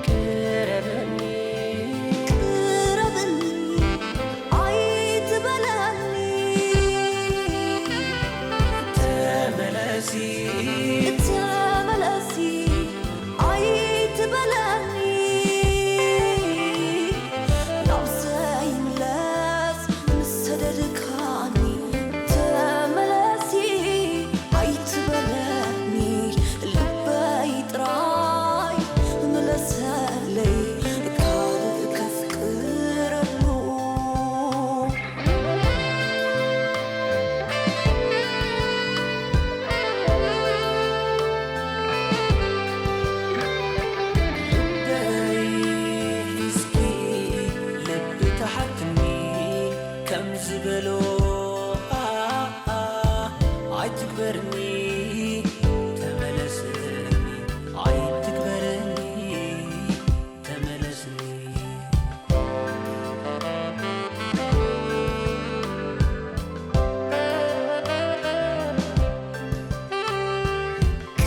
ቅረብኒ፣ ቅረብኒ፣ ኣይትበለኒ። ተመለሲ፣ ተመለሲ፣ ኣይትበለኒ። ናብ ዘይምለስ ምስ ሰደድካኒ፣ ተመለሲ፣ ኣይትበለኒ። ልበይ ጥራይ ምለሰለይ፣ ካልእ ከፍቅረሉ። ልበይ እስኪ ልቢ ተሓትኒ ከም ዝበሎ፣ ኣ፣ ኣ፣ ኣይትግበርኒ፣ ተመለስኒ፣ ኣይትግበርኒ፣ ተመለስኒ።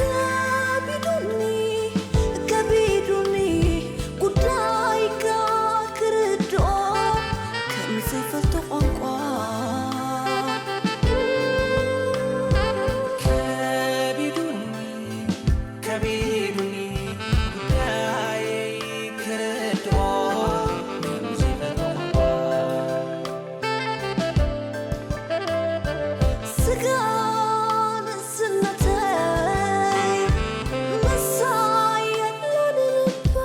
ከቢዱኒ፣ ከቢዱኒ ጉዳይካ ክርድኦ ከም ዘይፈልጦ ቋንቋ። ከቢዱኒ፣ ከቢዱኒ ጉዳየይ ክርድኦ ከም ዘይፈልጦ ቋንቋ። ስጋ ንእስነተይ ምሳይ የለን ልበይ፣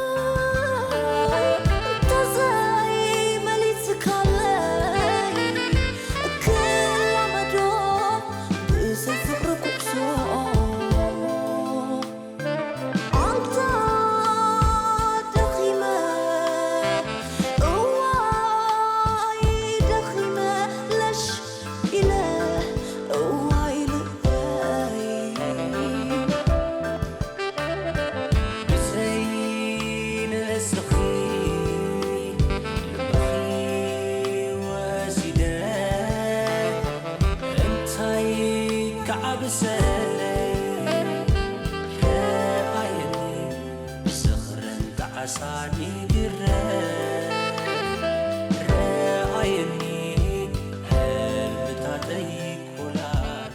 እንተዘይመሊስካለይ ክላመዶ ብዘይ ፍቕሪ ጉዕዞ። ኣንታ ደኺመ፣ እዋይ ደኺመ፣ ለሽ ኢለ፣ እዋይ ልበይ። ብዘይ ንስኺ ልብኺ ወሲደ፣ እንታይ ክዓብሰለይ? ረኣየኒ ዝኽርን ጣዕሳን ይግረም። ረኣየኒ ህልምታተይ ኮላል።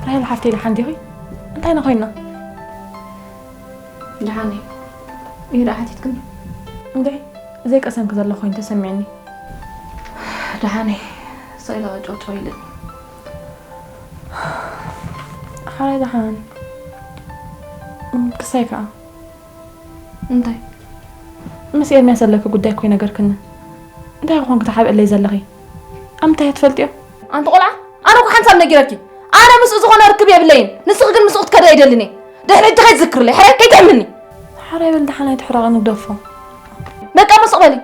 ራሄል ሓፍተይ፣ ደሓን ዲኺ? እንታይ ኢና ኮይንና? ደሓን እየ። እዩ ደኣ ሓቲትክኒ? እንድዒ፣ ዘይቀሰንኪ ዘለኹ ኮይኑ ተሰሚዕኒ። ደሓን እየ። ስቕ ኢለ ጨውጨው ኢለኒ። ሓራይ ደሓን። እም፣ ክሳይ ከኣ? እንታይ? ምስ ኤርምያስ ዘለኪ ጉዳይ እኮ ይነገርክኒ። እንታይ ክኾን ክትሓብእለይ ዘለኺ? ኣብ ምንታይ እያ ትፈልጥዮ? ኣንቲ ቆልዓ፣ ኣነ እኮ ሓንሳብ ነጊረኪ። ኣነ ምስኡ ዝኾነ ርክብ የብለይን። ንስኺ ግን ምስኡ ክትከዲ ኣይደልን እየ። ድሕሪ ሕጂ ከይትዝክርለይ፣ ሕራይ ከይትሕምኒ። ሓራይ በል ደሓን ኣይትሕረቒ ንግደፎ። በቃ እሞ ስቕ በሊ።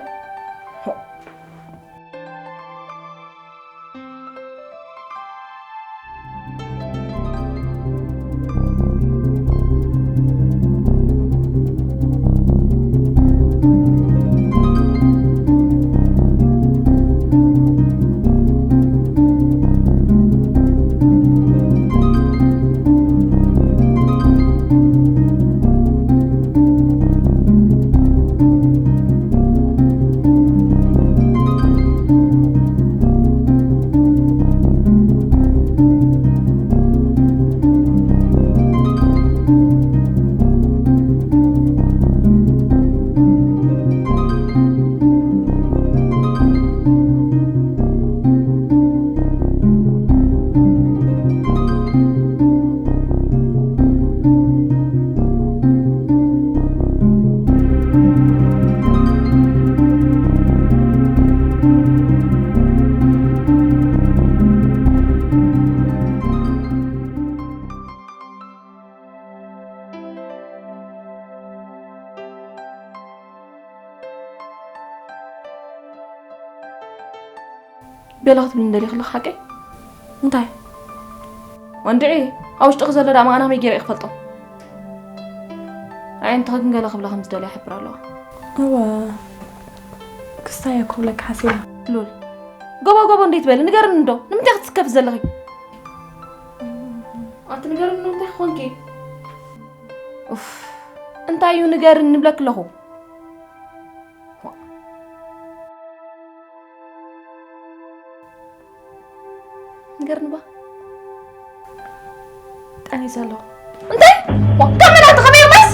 ቤላ ክትብልኒ ደሊኺ ኣለኺ ሓቀይ? እንታይ? ወንድዒ፣ ኣብ ውሽጥኺ ዘሎ ደኣ መቓና ከመይ ገይረ እየ ክፈልጦ? ኣየንትኺ ግን ገለ ክብላ ከም ዝደልያ ይሕብር ኣለዋ። እወ፣ ክስታይ እየ ክብለኪ ሓሲበ። ሉል፣ ጎቦ ጎቦ እንዴት በሊ፣ ንገርኒ እንዶ፣ ንምንታይ ክትስከፊ ዘለኺ? ኣቲ ንገርኒ እንዶ፣ እንታይ ክኾንኪ? ኡፍ፣ እንታይ እዩ ንገርኒ ንብለኪ ኣለኹ። ንገርኒ ባ። ጠኒሰ ኣለኹ። እንታይ? ዋ፣ ካብ መን ኣንተ ከመይ መስ?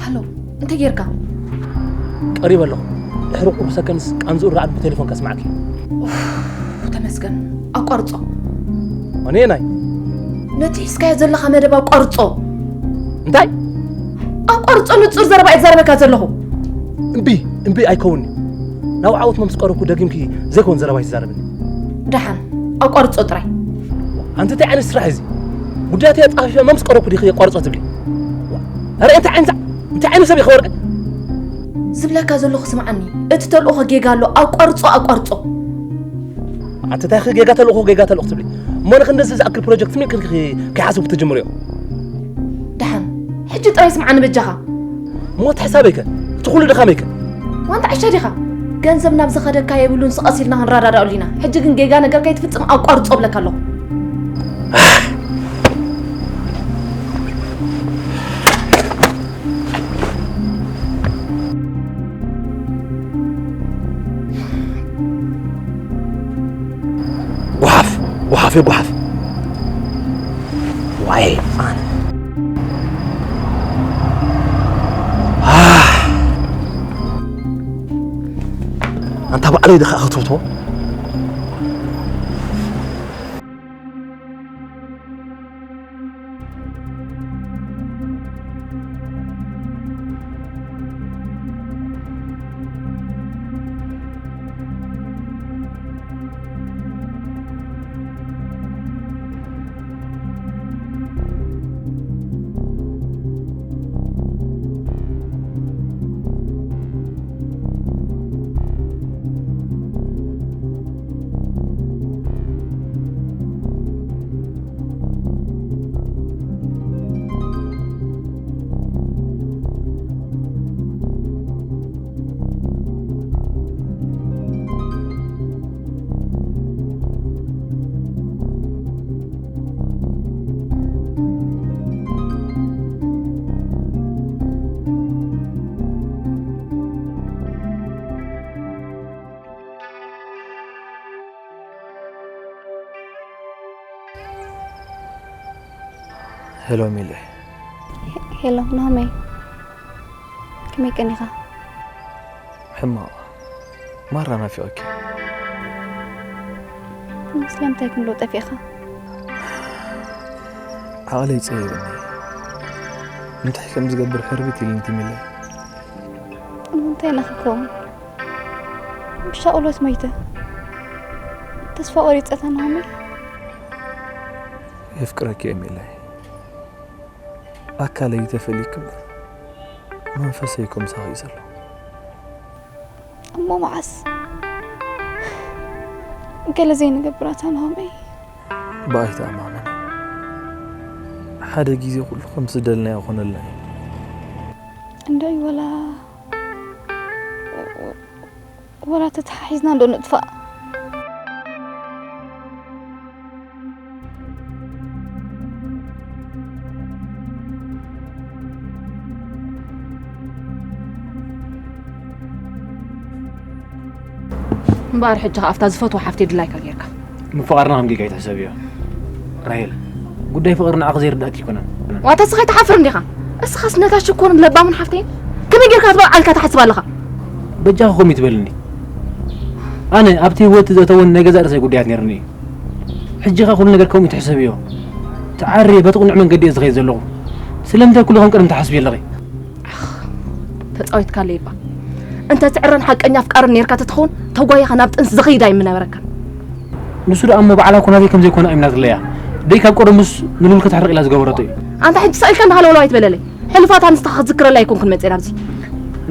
ሃሎ፣ እንታይ ጌርካ? ቀሪበ ኣለኹ። ድሕሪ ቁሩብ ሰከንድስ ቃንዝኡ ርኣድ ብቴሌፎን ከስማዕኪ። ኡፍ፣ ተመስገን። ኣቋርጾ። ኣነ ናይ ነቲ ሒዝካዮ ዘለኻ መደብ ኣቋርጾ። እንታይ? ኣቋርጾ፣ ንጹር ዘረባ እየ ዝዛረበካ ዘለኹ። እምቢ፣ እምቢ ኣይከውን'ዩ። ናብ ዓወት መምስ ቀረብኩ ደጊምኪ ዘይከውን ዘረባ ኣይትዛረብኒ። ደሓን፣ ኣቋርጾ ጥራይ። ኣንቲ እንታይ ዓይነት ስራሕ እዚ? ጉዳያተይ ኣጻፊፈ መምስ ቀረብኩ ዲኺ የቋርጾ ትብሊ? ዋ፣ ኣረ እንታይ ዓይነት፣ እንታይ ዓይነት ሰብ ኢኺ ወርቂ? ዝብለካ ዘለኹ ስምዓኒ፣ እቲ ተልእኾ ጌጋ ኣሎ፣ ኣቋርጾ፣ ኣቋርጾ። ኣንቲ እንታይ ጌጋ ተልእኾ፣ ጌጋ ተልእኾ ትብሊ? እሞ ንኽንደዚ ዝኣክል ፕሮጀክት መን ኢልኪ ከይሓሰብኩ ትጅምርዮ? ደሓን፣ ሕጂ ጥራይ ስምዓኒ በጃኻ። እሞ እቲ ሕሳበይ ከ? እቲ ኩሉ ድኻመይ ከ? ዋንታ ዕሻ ዲኻ? ገንዘብ ናብ ዝኸደካ የብሉን፣ ስቐስ ኢልና ክንረዳዳኣሉ ኢና። ሕጂ ግን ጌጋ ነገር ከይትፍጽም ኣቋርጾ እብለካ ኣለኹ። ጓሓፍ፣ ጓሓፍ፣ ጓሓፍ። ዋይ፣ ኣነ። ኣህ። ኣንታ ባዕለይ ድኻ ክትውቶ? ሄሎ ሚለ። ሄሎ ናሆመይ፣ ከመይ ቀኒኻ? ሕማቕ። ማራ ናፊቐኪ። ስለምንታይ ክንዶ ጠፊእኻ? ዓቕለይ ጸይሩኒ። እንታይ ከም ዝገብር ሕርቢት ኢሉኒ እቲ ሚለ። እንታይ ኢና ክከውን? ብሻቕሎት ሞይተ። ተስፋ ቆሪጸ እታ ናሆመይ። የፍቅረኪ እየ ሚለ። ኣካለይ ተፈልይኪ እምበር መንፈሰይ ኮምሳኺ እዩ ዘሎ። እሞ መዓስ ገለ ዘይንገብር ኣታ ናሆመይ? ብኣይ ተኣማመኒ። ሓደ ግዜ ኩሉ ከም ዝደልናዮ ኮነልና እዩ። እንደይ ወላ ወላ ተተሓሒዝና እንዶ ንጥፋእ። እምበኣር ሕጂ ከኣ ኣብታ ዝፈትዋ ሓፍተይ ድላይካ ጌርካ። ምፍቓርና ከም ጌጋ ኣይትሕሰብዮ ራሄል። ጉዳይ ፍቕሪ ንዓኺ ዘይርዳእኪ ኣይኮነን። ዋታ እስኻ ኣይትሓፍር እንዲኻ? እስኻስ ነታ ሽኮርን ለባምን ሓፍተይን ከመይ ጌርካ ክትበልዓ ኢልካ ትሓስብ ኣለኻ? በጃኺ ከምኡ ይትበልኒ። ኣነ ኣብቲ ህይወት ዘእተወኒ ናይ ገዛእ ርእሰይ ጉዳያት ነይርኒ እዩ። ሕጂ ኸኣ ኩሉ ነገር ከምኡ ትሕሰብዮ? ተዓርየ በቲ ቅኑዕ መንገዲ እየ ዝኸይድ ዘለኹ። ስለምንታይ ኩሉ ከም ቅድም ትሓስብዮ ኣለኺ? ተጻዊትካለይ እባ። እንተ ትዕረን ሓቀኛ ኣፍቃርን ኔርካ ተትኸውን ተጓይኻ ናብ ጥንሲ ዝኸይድ ኣይምነበረካን። ንሱ ደኣ እሞ ባዕላ እኮ ናተይ ከም ዘይኮነ ኣሚናትለይ እያ። ደይ ካብ ቀደሙስ ንሉል ከተሕርቕ ኢላ ዝገበረቶ እዩ። ኣንታ ሕጂ ስቕ ኢልካ እንዳ ሃለውለው ኣይትበለለይ። ሕሉፋት ኣንስቲ ክትዝክረለይ ኣይኮንኩን መጽየ ናብዚ።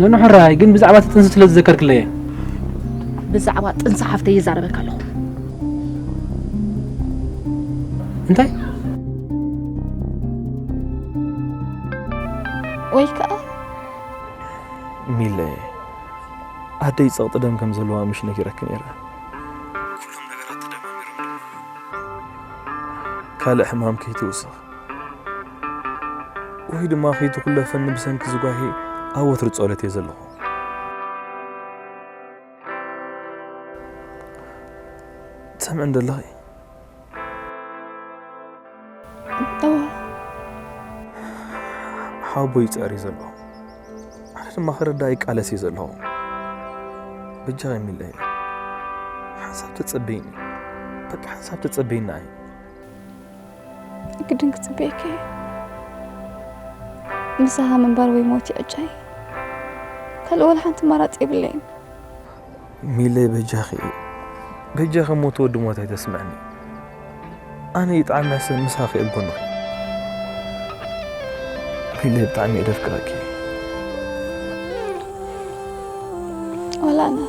ኖኖ ሕራይ ግን ብዛዕባ እቲ ጥንሲ ስለ ዝዘከርክለይ እየ። ብዛዕባ ጥንሲ ሓፍተይ ይዛረበካ ኣለኹ። እንታይ? ወይ ከኣ ሚለየ፣ ኣደይ ጸቕጢ ደም ከም ዘለዋ ምሽ ነጊረኪ ነይረ። ኩሎም ነገራት ተደማሚሮም ድማ ካልእ ሕማም ከይትውስኽ ወይ ድማ ከይትኹለፈኒ ብሰንኪ ዝጓሄ ኣብ ወትሪ ጸሎት እየ ዘለኹ። ትሰምዕኒ ዶ ኣለኺ? እወ። ሓቦ ይጸር እዩ ዘሎ። ኣነ ድማ ክርዳእ ይቃለስ እዩ ዘለኹ። በጃኺ ሚለየ። ሓንሳብ ተጸበይኒ። በቃ ሓንሳብ ተጸበይኒ ኣይ። ግድን ክጽበየካ እየ። ምሳኻ ምንባር ወይ ሞት ይዕጫይ። ካልእ ወላ ሓንቲ ኣማራጺ የብለይን። ሚለይ በጃኺ በጃኺ ሞት ወዲ ሞት ኣይተስምዕኒ። ኣነ ይጥዓም ያሰ ምሳኺ እየ ኣብ ጎንኺ። ሚለይ ብጣዕሚ እየ ደፍቅረኪ። ወላ ኣነ።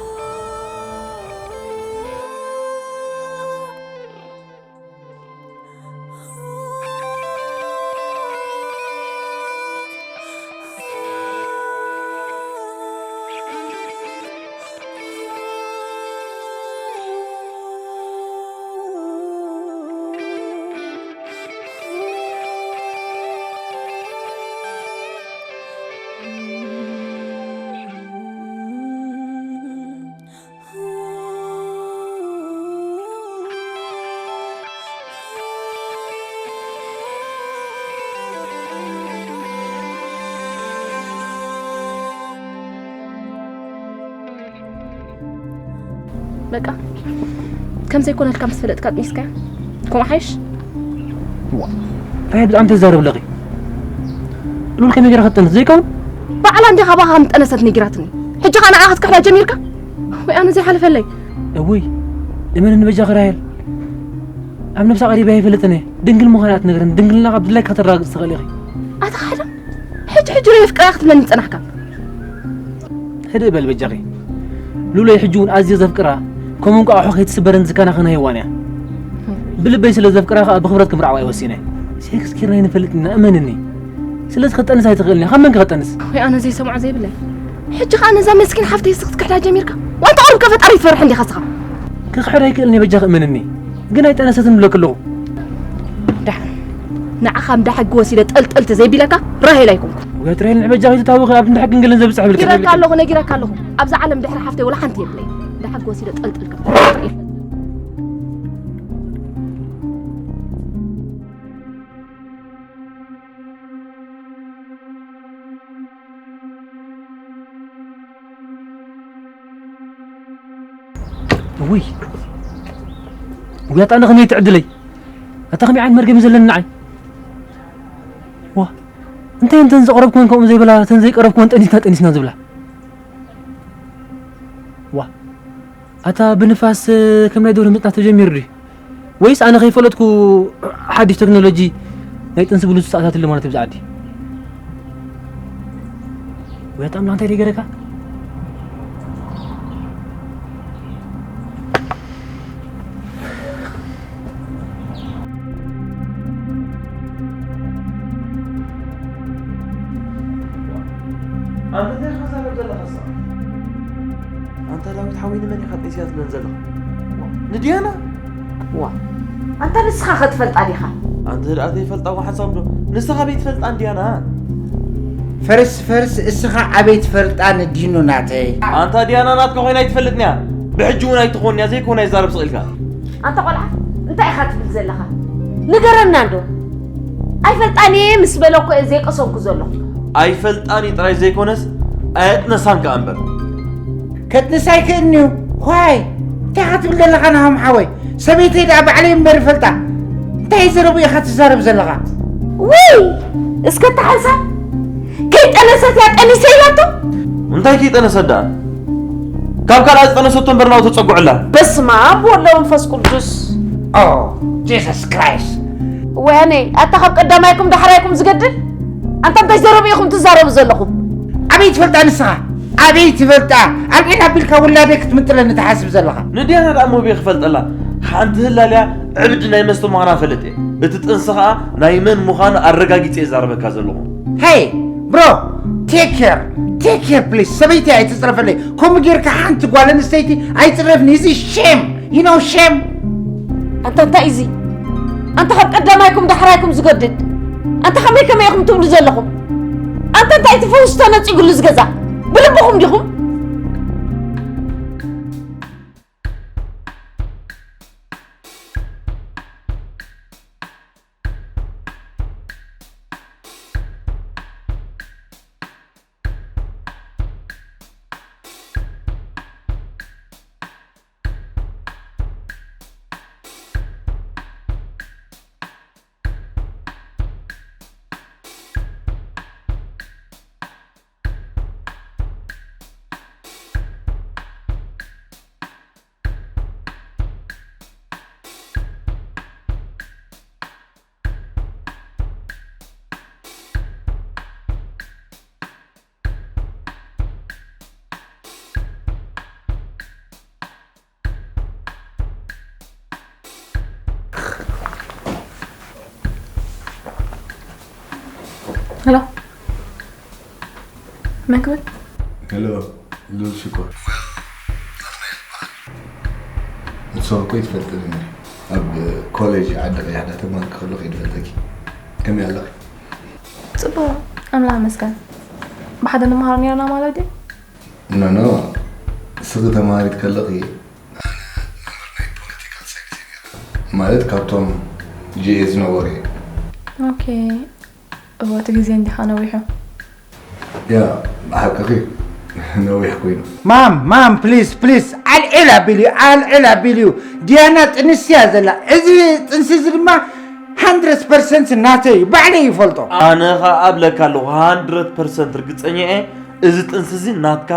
በቃ ከም ዘይኮነልካ ምስ ፈለጥካ ጥኒስካያ ከምኡ ሓይሽ። ራሄል ብጣዕሚ ተዛረብ ኣለኺ። ሉል ከመይ ገይራ ክትጠንስ ዘይከውን? ባዕላ እንዲያ ካባኻ ከም ዝጠነሰት ነጊራትኒ። ሕጂ ኸኣ ንዓኻ ክትክሕዳ ጀሚርካ? ወይ ኣነ ዘይሓለፈለይ። እውይ እመንኒ በጃኺ ራሄል። ኣብ ነብሳ ቀሪበያ ኣይፈልጥን እየ። ድንግል ምዃና እያ ትነግረኒ። ድንግልናኻ ብድላይካ ከተረጋግጺ ትኽእሊ ኢኺ። ኣታ ኻሕዳ ሕጂ ሕጂ ዶ የፍቅራ ክትብለኒ ዝጸናሕካ? ህድእ በል በጃኺ። ሉለይ ሕጂ እውን ኣዝየ ዘፍቅራ፣ ከም እንቋቑሖ ከይትስበርን ዝከናኸና ሄዋን እያ። ብልበይ ስለ ዘፍቅራ ኸኣ ብኽብረት ክምርዓዋ እየ ወሲነ። ሴክስ ጌርና ኣይንፈልጥን ኢና፣ እመንኒ። ስለዚ ክትጠንስ ኣይትኽእልን እያ። ካብ መን ከ ክትጠንስ? ወይ ኣነ ዘይሰምዖ ዘይብለይ። ሕጂ ኸኣ ነዛ መስኪን ሓፍተይ እስኺ ክትክሕዳ ጀሚርካ? ዋንታ ቁሩብ ከ ፈጣሪ ትፈርሕ እንዲኻ እስኻ? ክኽሕዳ ኣይክእልን እየ በጃኺ እመንኒ። ግን ኣይጠነሰትን እብለኪ ኣለኹ። ደሓን ንዓኻ እንዳ ሕጊ ወሲደ ጠልጠል ተዘይቢለካ ራሄል ኣይኮንኩን። ውጋት ራሄል ንዕበጃ ከይትታወኺ ኣብ እንዳ ሕጊ እንገለን ዘብፅሕ እብልኪ ነጊረካ ኣለኹ ነጊረካ ኣለኹ። ኣብዛ ዓለም ድሕሪ ሓፍተይ ወላ ሓንቲ የብለይ። እንዳ ሕጊ ወሲደ ጠልጠል ከም ውይ፣ ውያጣ፣ ኣነ ከመይ ትዕድለይ? ኣታ ከመይ ዓይነት መርገም እዩ ዘለኒ ንዓይ? ዋ፣ እንታይ እተን ዘቕረብኩወን ከምኡ ዘይብላ፣ እተን ዘይቀረብኩወን ጠኒስና፣ ጠኒስና ዝብላ? ዋ፣ ኣታ ብንፋስ ከም ናይ ደብረ ምጽናት ተጀሚሩ ድዩ? ወይስ ኣነ ከይፈለጥኩ ሓድሽ ቴክኖሎጂ ናይ ጥንሲ ብሉዝ ሰዓታት ኣሎ ማለት እዩ ብዛ ዓዲ? ወይ ኣታ ኣምላኽ፣ እንታይ ደይገረካ? ኣንተ እንታይ ኢኻ ትዛረብ ዘለኻ ንስኻ? ኣንታ ዳዊት ሓወይ፣ ንመን ኢኻ ጠንስያ ትብለን ዘለኻ? ንድያና? ዋ፣ ኣንታ ንስኻ ከ ትፈልጣ ዲኻ? ኣንተ ደኣ ዘይፈልጣ እኮ ሓንሳብ ዶ? ንስኻ ኣበይ ትፈልጣ ንድያና? ፈርስ ፈርስ፣ እስኻ ኣበይ ትፈልጣ ንዲኑ ናተይ? ኣንታ ድያና ናትካ ኮይና ኣይትፈልጥን እያ። ብሕጂ እውን ኣይትኾን እያ፣ ዘይኮነ ኣይዛረብ ስቕ ኢልካ። ኣንታ ቆልዓ፣ እንታይ ኢኻ ትብል ዘለኻ? ንገረና እንዶ። ኣይፈልጣን እየ ምስ በለ እኮ እየ ዘይቀሰንኩ ዘለኹ። ኣይፈልጣን እዩ ጥራይ ዘይኮነስ፣ ኣየጥነሳን ከኣ እምበር። ከጥንሳ ኣይክእልን እዩ። ዋይ፣ እንታይ ኢኻ ትብል ዘለኻ ናሆም ሓወይ? ሰበይተይ ደኣ ባዕለይ እምበር ይፈልጣ። እንታይ ዘረቡ ኢኻ ትዛረብ ዘለኻ? ውይ፣ እስከ እታ ሓንሳብ ከይጠነሰት እያ ጠኒሰ ኢላቶ። እንታይ ከይጠነሰት ደኣ? ካብ ካልኣ ዝጠነሰቶ እምበር ናብኡ ተጸጉዕላ። በስመ ኣብ ወወልድ ወመንፈስ ቅዱስ። ኦ፣ ጂሰስ ክራይስት። ወያነ፣ ኣታ ካብ ቀዳማይኩም ዳሕራይኩም ዝገድል? ኣንታ እንታይ ዘረቡ ኢኹም ትዛረቡ ዘለኹም? ኣበይ ትፈልጣ ንስኻ? ኣበይ ትፈልጣ? ኣልዒል ኣቢልካ ውላደይ ክትምንጥለኒ ትሓስብ ዘለኻ? ንድያና ደኣ መህብየ ክፈልጠላ። ሓንቲ ህላልያ ዕብድ ናይ መስተ ምዃና እፈልጥ እየ። እቲ ጥንሲ ኸኣ ናይ መን ምዃኑ ኣረጋጊጸ እየ ዝዛረበካ ዘለኹ። ሄይ ብሮ፣ ቴክ ኬር፣ ቴክ ኬር ፕሊስ። ሰበይቲ ኣይትጽረፈለይ። ከምኡ ጌርካ ሓንቲ ጓል ኣንስተይቲ ኣይጽረፍኒ። እዚ ሼም፣ ዩ ኖ ሼም። ኣንታ እንታይ እዚ? ኣንታ ካብ ቀዳማይኩም ዳሕራይኩም ዝገድድ? ኣንታ ከመይ ከመይ ኢኹም ትብሉ ዘለኹም? ኣንታ እንታይ እቲ ፈውሲ ተነጺጉሉ እዚ ገዛ? ብልብኹም ዲኹም? ሄሎ፣ መን ክብል? ሄሎ፣ ሉል ሽኮር። ንስኺ እኮ ይትፈልጥኒ። ኣብ ኮሌጅ ዓዲ ቀይሕ ዳተማሃርኪ ከለኹ እየ ዝፈልጠኪ። ከመይ ኣለኺ? ጽቡቕ፣ ኣምላኽ ይመስገን። ብሓደ ንመሃር ነይርና ማለት ድዩ? ኖ፣ ኖ፣ ንስኺ ተማሃሪት ከለኺ፣ ኣነ መምህር ናይ ፖለቲካል ሳይንስ እየ ነይረ። ማለት ካብቶም ጂ ኤ ዝነበሩ እየ። ኦኬ። እዎ፣ እቲ ግዜ እንዲኻ ነዊሑ። ያ፣ ብሓቅኺ ነዊሕ ኮይኑ። ማም፣ ማም፣ ፕሊዝ፣ ፕሊዝ፣ ኣልዕል ኣቢሉ እዩ፣ ኣልዕል ኣቢሉ እዩ። ዲያና ጥንሲ እያ ዘላ። እዚ ጥንሲ እዚ ድማ ሃንድረድ ፐርሰንት ናተይ እዩ፣ ባዕለይ ይፈልጦ። ኣነ ኸኣ እብለካ ኣለኹ፣ ሃንድረድ ፐርሰንት ርግጸኛ እየ፣ እዚ ጥንሲ እዚ ናትካ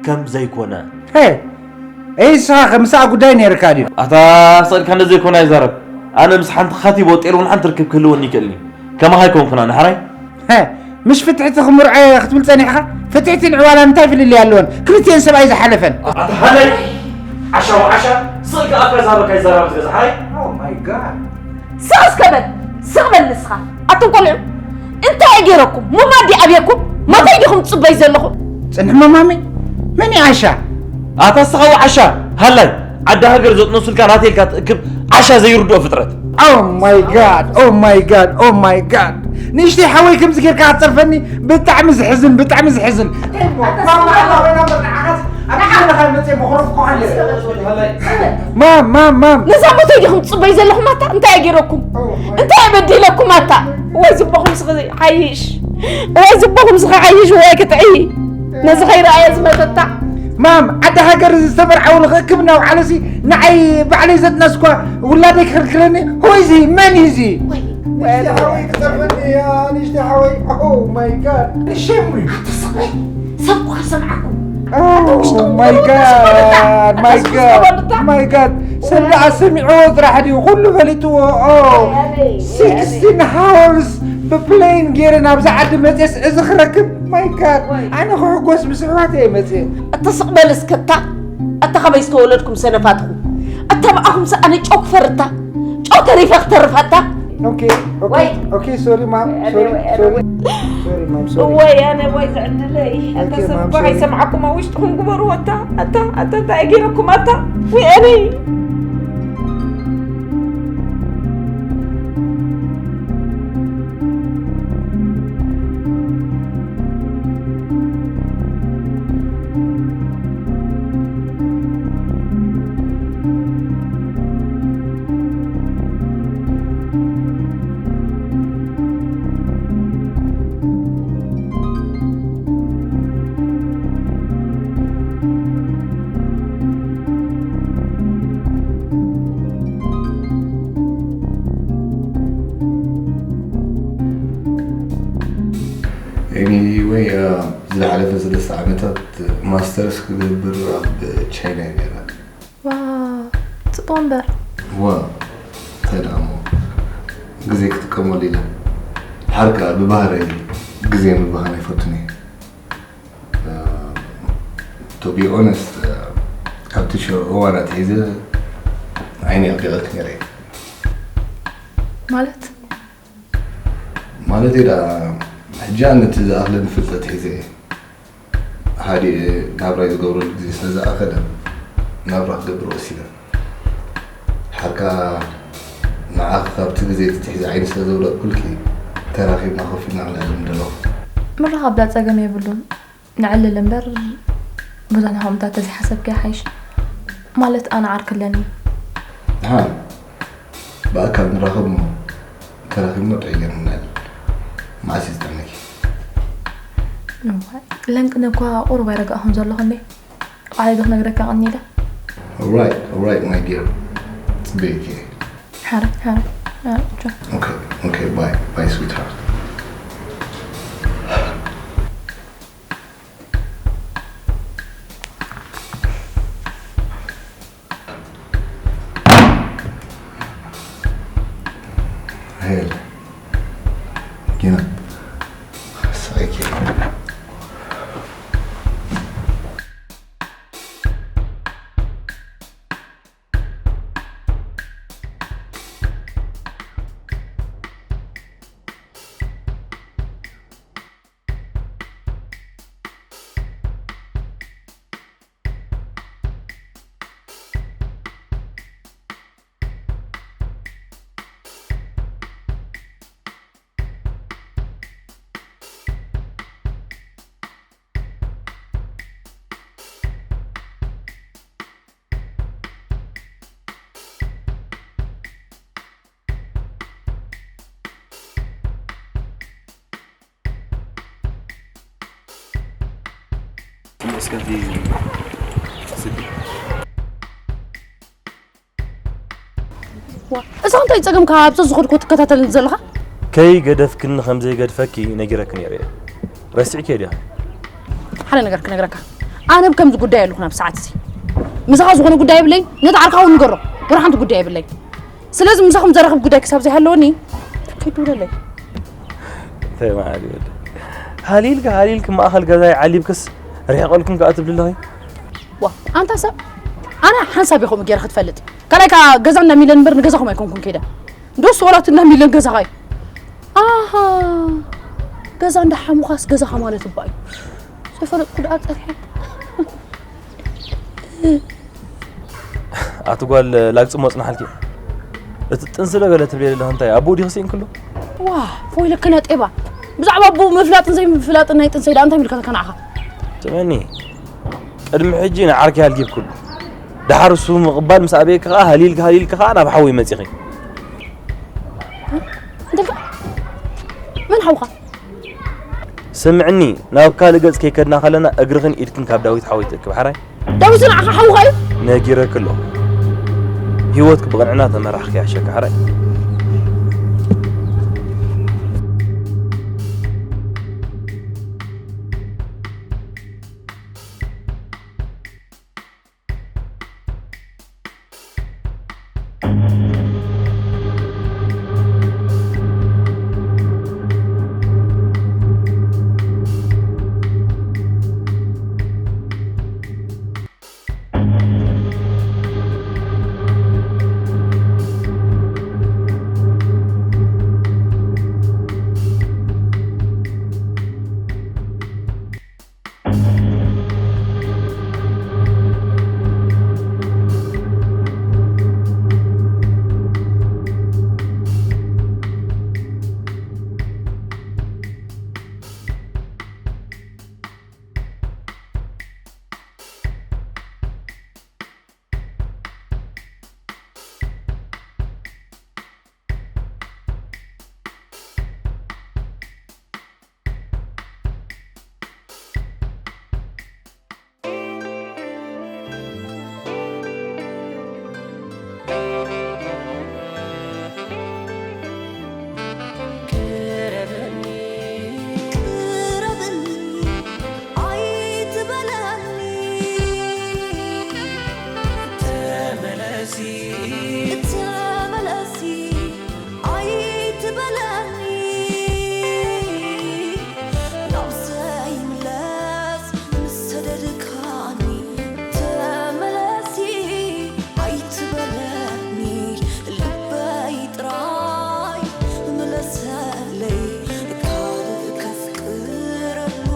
ከም ዘይኮነ። ሄ፣ እይ፣ ንስኻ ከ ምስኣ ጉዳይ ነይርካ ድዩ? ኣታ ስቕ ኢልካ እንደዘይኮነ ኣይዛረብ። ኣነ ምስ ሓንቲ ካቲቦ ጤል እውን ሓንቲ ርክብ ክህልወኒ ይክእልኒ። ከማኻ ኣይኮንኩን ኣነ፣ ሕራይ? ሀ፣ ምሽ ፍትሕቲ ክምርዖ እየ ክትብል ጸኒሕኻ? ፍትሕትን ዕዋላን እንታይ ፍልልይ ኣለወን? ክልቲኤን ሰብኣይ ዝሓለፈን። ኣታ ሃላይ፣ ዓሻ ወዓሻ፣ ስቕ ኢልካ ኣፍካ ዝሃበካ ይዘራረብ ትገዛ፣ ሕራይ? Oh my God። ስቕ እስከ በል፣ ስቕ በል ንስኻ። ኣቱም ቆልዑ፣ እንታይ ገይረኩም? ሙማት ድዩ ኣብየኩም? ማታይ ዲኹም ትጽበዩ ዘለኹም? ጽንሕ መማመይ፣ መን እዩ ዓሻ? ኣታ እስኻ ወዓሻ፣ ሃላይ፣ ዓዲ ሃገር ዘጥነሱልካ ናተይ ኢልካ ትእክብ ዓሻ ዘይርድኦ ፍጥረት። Oh my God, oh my God, oh my God። ንእሽተይ ሓወይ ከምዚ ጌርካ ክትጸርፈኒ ብጣዕሚ ዝሕዝን፣ ብጣዕሚ ዝሕዝን። ማማ፣ ማማ፣ ማማ፣ ንዓኻስ ኣብ ገዛኻ መጽየ መኹረፍ እኮ ኣለ። ሃላይ። ማም፣ ማም፣ ማም። ነዛ ሞተይ ዲኹም ትጽበዩ ዘለኹም ኣታ? እንታይ ገይረኩም? እንታይ በዲለኩም ኣታ? ወይ ዝቦኹም ስኺ ሓይሽ። ወይ ዝቦኹም ስኺ ሓይሽ ወይ ክትዕይ። ነዚ ከይረኣየ ዝመተታ። ማም፣ ዓዲ ሃገር ዝተመርዓው ንኽእክብ እናውዓለሲ ንዓይ ባዕለይ ዘጥነስኳ ውላደይ ክኽልክለኒ? Who is he? መን እዩ እዚ? ንእሽተይ ሓወይ ክጸርፈኒ እያ፣ ንእሽተይ ሓወይ። Oh my God። ንሸም እዩ። ሰብ እኮ ክሰምዓኩም። Oh my God, my God, my God። ሰብ ደኣ ሰሚዕዎ ጥራሕ ድዩ ኩሉ ፈሊጥዎ? Oh, sixteen hours ብፕሌን ገይረ ናብዛ ዓዲ መፅየስ እዚ ክረክብ? My God፣ ኣነ ክሕጎስ ምስ ኣሕዋተይ እየ መፅየ። እተስቕ በል እስከ እታ፣ እታ ካበይ ዝተወለድኩም ሰነፋትኹም? እታ ብኣኹምስ ኣነ ጨው ክፈርታ፣ ጨው ተሪፈ ክተርፋታ? Okay, okay, okay, sorry mom, sorry, sorry. Sorry mom, sorry. እወይ ኣነ ወይ ዝዕድለይ። ኣታ ሰብ እኮ ኣይሰምዓኩም ኣብ ውሽጥኹም ግበርዎ። ኣታ ኣታ ኣታ እንታይ ገይረኩም ኣታ? ወይ ኣነ። Anyway, ዝሓለፈ ሰለስተ ዓመታት ማስተርስ ክገብር ኣብ ቻይና እየ ነይረ። ዋው፣ ጽቡቕ እምበር። ዋ፣ እንታይ ደኣ እሞ ግዜ ክጥቀመሉ ኢለ። ድሓር ከኣ ብባህረይ ግዜ ምብኻን ኣይፈቱን እየ። To be honest፣ ኣብቲ እዋን ኣትሒዘ ዓይነይ ኣቢቐልኪ ነይረ እየ። ማለት? ማለተይ ደኣ ሕጂ ኣነ እቲ ዝኣኽለኒ ፍልጠት ሒዘ እየ። ሃዲኤ ናብራይ ዝገብረሉ ግዜ ስለ ዝኣኸለ ናብራ ክገብር ወሲነ። ድሓር ከኣ ንዓኺ ካብቲ ግዜ እቲ ትሒዘ ዓይኒ ስለ ዘውደቕኩልኪ ተራኺብና ኮፍ ኢልና ክንዕልል ምደለኹ። ምርኻብ ዳኣ ጸገም የብሉን። ንዕልል እምበር ብዙሕ ናሆምታት ተዘይሓሰብኪ ይሓይሽ። ማለት ኣነ ዓርኪ ኣለኒ። ደሓን ብኣካል ንራኸብ እሞ ተራኺብና ጥዑይ ጌርና ንዕልል። መዓስ እዩ ዝጥዕመኪ? እዋይ፣ ለንቅነ እኳ ቁሩብ ኣይረጋእኹን ዘለኹ እንዴ? ባዕለይ ዶ ክነግረካ ቀኒለ? Alright, alright my dear. ጽበይኪ። ሓረ ሓረ ሓረ ቻው። Okay, okay, bye, bye sweetheart. Hell. Get up. Psychic. እስከ እቲ ስዲ እዛ እንታይ ጸገምካ ኣብዛ ዝኸድኮ ትከታተልኒ ዘለኻ? ከይገደፍክኒ ከም ዘይገድፈኪ ነጊረኪ ነይረ እየ። ረሲዕክዮ ዲኻ? ሓደ ነገር ክነግረካ። ኣነ ብከምዚ ጉዳይ ኣለኹ ናብ ሰዓት እዚ። ምሳኻ ዝኾነ ጉዳይ የብለይ፣ ነቲ ዓርካ እውን ንገሮ። ወላ ሓንቲ ጉዳይ የብለይ። ስለዚ ምሳኹም ዘራኽብ ጉዳይ ክሳብ ዘይሃለወኒ ከይትውለለይ። ተማዕዲ ወዲ። ሃሊልካ ሃሊልክ ማእኸል ገዛይ ዓሊብክስ ርሒቐልኩም ከኣ ትብሊ ኣለኺ? ዋ ኣንታ ሰብ ኣነ ሓንሳብ ኢኹም ገይረ ክትፈልጥ ካልኣይ ከኣ ገዛ እንዳ ሚለን እምበር ንገዛኹም ኣይኮንኩን ከይደ ዶስ ወላት እንዳ ሚለን ገዛኻ እዩ ኣሃ ገዛ እንዳ ሓሙኻስ ገዛኻ ማለት እባ እዩ ዘይፈለጥኩ ደኣ ጸርሐ ኣቲ ጓል ላግጽሞ ጽናሓልኪ እቲ ጥንሲ ዶ ገለ ትብሊ ኣለኺ እንታይ ኣቦ ዲኺ ስኢንክሉ ዋ ፎይ ለከና ጤባ ብዛዕባ ኣቦ ምፍላጥን ዘይምፍላጥን ናይ ጥንሰይ ደኣ እንታይ ምልከተካ ንዓኻ ስምዕኒ ቅድሚ ሕጂ ንዓርኪ ሃልጊብክሉ ደሓር እሱ ምቕባል ምስ ኣበየኪ ኸዓ ሃሊልኪ ሃሊልኪ ኸዓ ናብ ሓዊ መጺኺ እንተልካ መን ሓውኻ ስምዕኒ ናብ ካልእ ገጽ ከይከድና ከለና እግርኽን ኢድክን ካብ ዳዊት ሓወይ ትእክብ ሓራይ ዳዊት ንዓኻ ሓውኻ እዩ ነጊረኪ ኣለኹ ህይወትክ ብቕንዕና ተመራሕክ ያሸካ ሕራይ። ቅረብኒ፣ ቅረብኒ፣ ኣይትበለኒ። ተመለሲ፣ ተመለሲ፣ ኣይትበለኒ። ናብ ዘይምለስ ምስ ሰደድካኒ፣ ተመለሲ ኣይትበለኒ። ልበይ ጥራይ ምለሰለይ፣ ካልእ ከፍቅረሉ።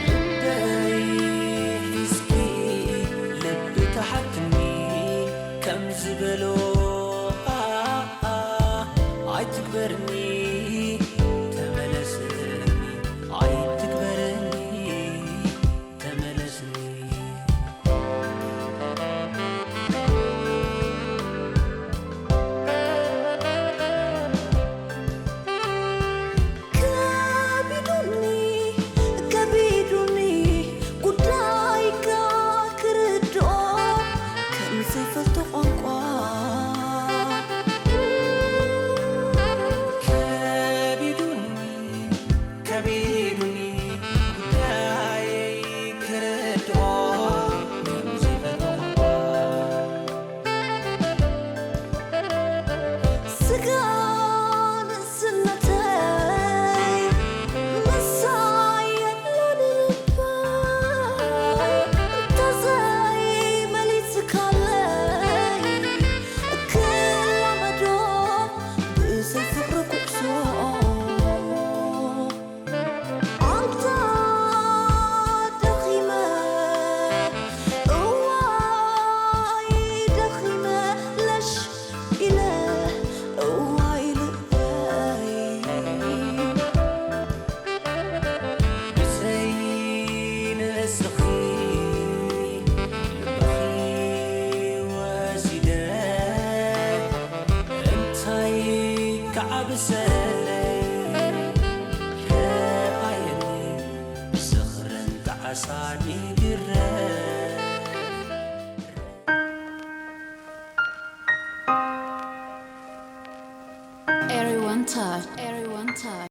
ልበይ ሒዝኪ፣ ልቢ ተሓትኒ፣ ከም ዝበሎ፣ ኣ፣ ኣ፣ ኣይትግበርኒ፣ ተመለስኒ፣ ኣይትግበርኒ፣ ተመለስኒ። ከቢዱኒ፣ ከቢዱኒ ጉዳይካ ክርድኦ ከም ዘይፈልጦ ቋንቋ። ከቢዱኒ፣ ከቢዱኒ ጉዳየይ ክርድኦ ከም ዘይፈልጦ ቋንቋ። ስጋ ንእስነተይ ምሳይ የለን ልበይ፣ እንተዘይመሊስካለይ ክላመዶ ብዘይ ፍቕሪ ጉዕዞ። ኣንታ ደኺመ፣ እዋይ ደኺመ፣ ለሽ ኢለ፣ እዋይ ልበይ። ብዘይ ንስኺ ልብኺ ወሲደ፣ እንታይ ክዓብሰለይ? ረኣየኒ ዝኽርን ጣዕሳን ይግረም። Everyone touch. Everyone touch.